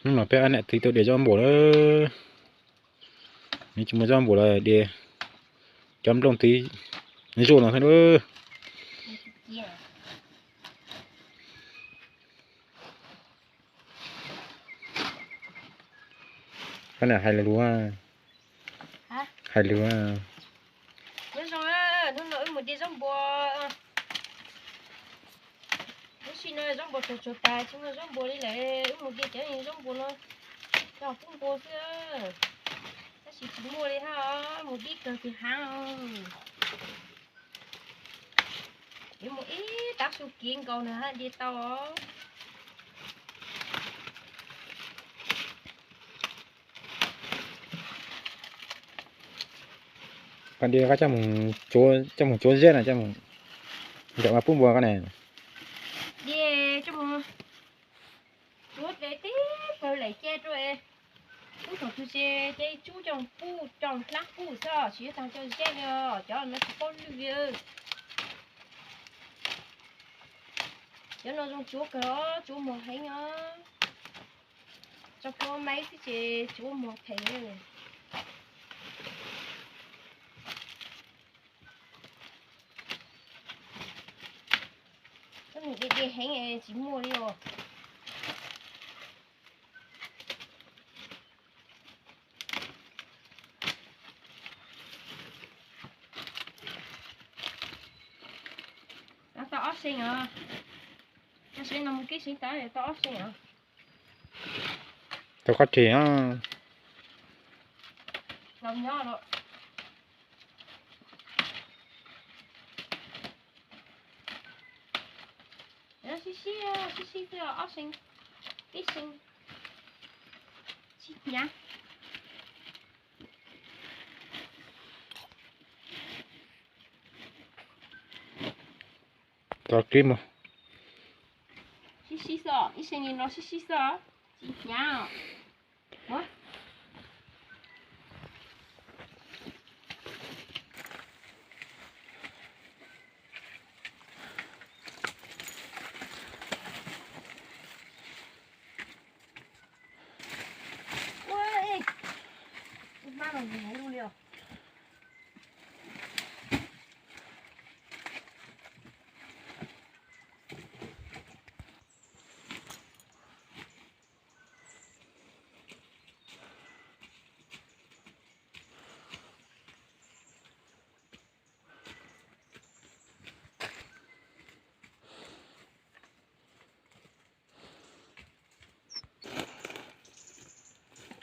Hnub no peb ob niam txiv tuaj de zaub npua lawm. Nws tsis muaj zaub npua los de cov nplooj txiv zuj no thiab lawm. Koj niam hais lus, hais lus. Hnub no wb mus de zaub npua. Lub sij no zaub npua tsuag tsuag tas, tsis muaj zaub npua li lawm, wb mus de cov zaub npua no coj pub npua xwb. Tab sis tsis muaj li hab, mus dib kawg kiag hab. Yuav mus ib tav su kev nkaus na hab de tau. Koj de koj coj mus cuab zeb na, coj mus nram mas pub npua koj ne. Cuab tes tib pawg laim ce rau, pub thaum twg ces cia li tsub coj pub, coj dlaab pub xwb, tsis yuav tag cov zeb li os, cov no tsis paub lwj li. Cov no zoo tsuav kawg os, tsuav muag heev os. Tso plhuav maib xwb ces tsuav muag phem. Koj nws de de heev tsis muaj li os. Tau ob seev os. Tau ob seev os. Tau koj tsis os. Laus nyob lawm. Sib sib, sib sib xwb, ob seev, ib seev, sib hnyav. Tau kib mus. Sib sib xwb, ib seev li no sib sib xwb, tsis hnyav os.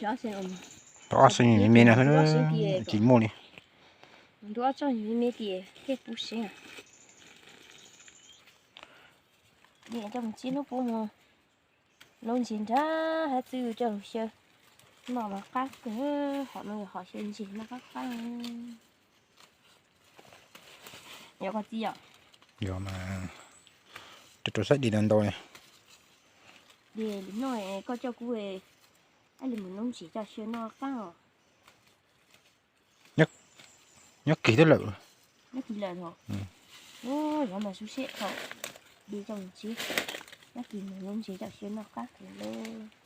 Tau ob seev me me no, tsis muaj li. Ntu ob txoj me me tias thiaj pub seev. Coj mus txib hnub pub mus noob ntses nrag hab txwj coj lug xyaw noj mas qab kawg, hom no yog hom xyaw ntses noj qab qab. Yog koj txiv os? Yog mas, rau rau sab di ntau ntau li. Di lwm hnub koj coj kuv, ab, li mus noob ntses coj xyaw noj qab os. Nyob kis thiab lawm. Nyob kis lawm os. Yog mas xub siab thaum di coj mus txib, nyob kis mus noob ntses coj xyaw noj qab kawg li.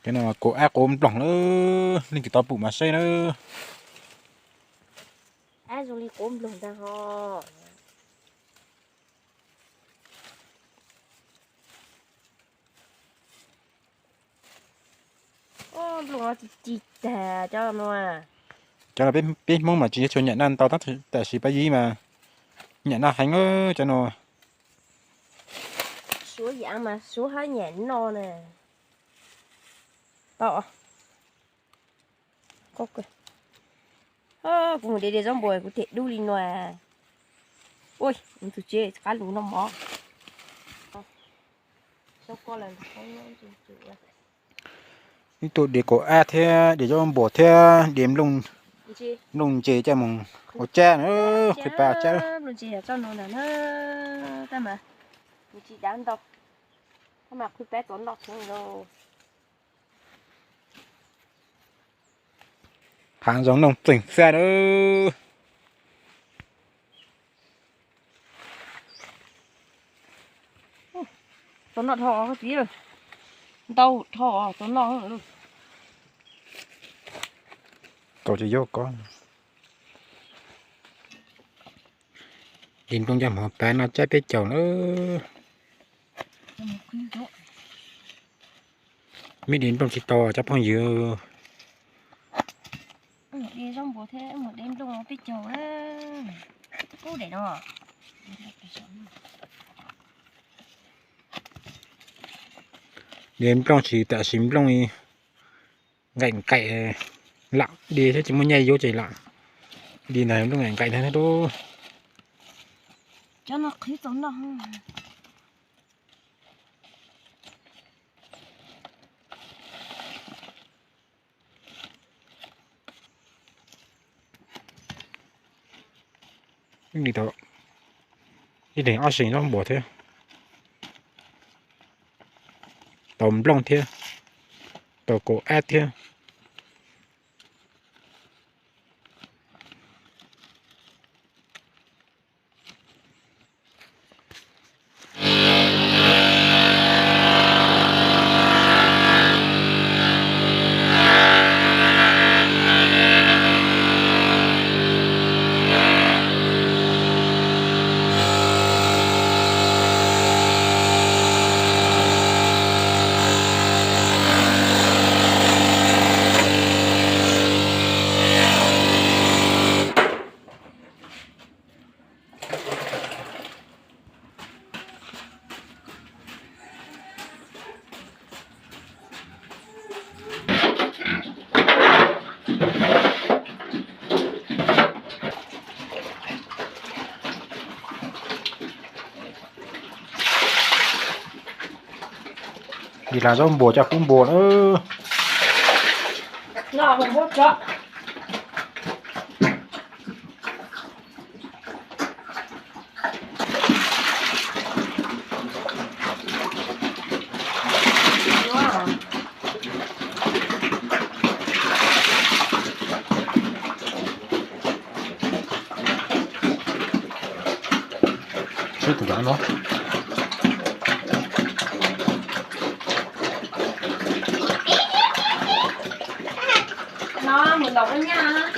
Cov no kuv ab quav nploog lawm, leej twg tau pum mas saib na. Ab zoo li quav nploog ntag hos. Nplooj no tsis tsis tag cov no. Cov no peb Hmoob mas tsis tshua nyiam noj ntau, tab sis pab yib mas nyiam noj heev cov no. Suav yam mas Suav hab nyiam noj na. Tau. Kuv mus de de zaub npua kuv them dub li no. Ua, tus tsev qab lus no mog. Ib tug de kaum ab thiab de zaub npua thiab de nplooj ntses coj mus ua tsab na, qhwv pab ua tsab. Nplooj ntses yog txoj no ntag na, tab mas nws tsis dav ntau, tab mas qhwv pab txov noj kheev lauj. Hav zoov noog txeeg xab lawm. Txov noj dhau koj txiv, ntau dhau txov noj lauj. Kaum tsis yuav ko. Di nplooj coj mus pav noj tsab peb caug lawm. Meb di nplooj tsis tau cov phooj ywg. Di nplooj tsis tam sim nplooj nqaim nqaim lam di thiab tsis muaj nyiaj yuav ces lam di ntag, nplooj nqaim nqaim ntag. Li tau ib leeg ob seem zaub npuas thiab, tau nplooj thiab, tau kaum ab thiab. Di las zaub npuas coj kub npua na. Sib tus no. No, mus ntaus ua nyab.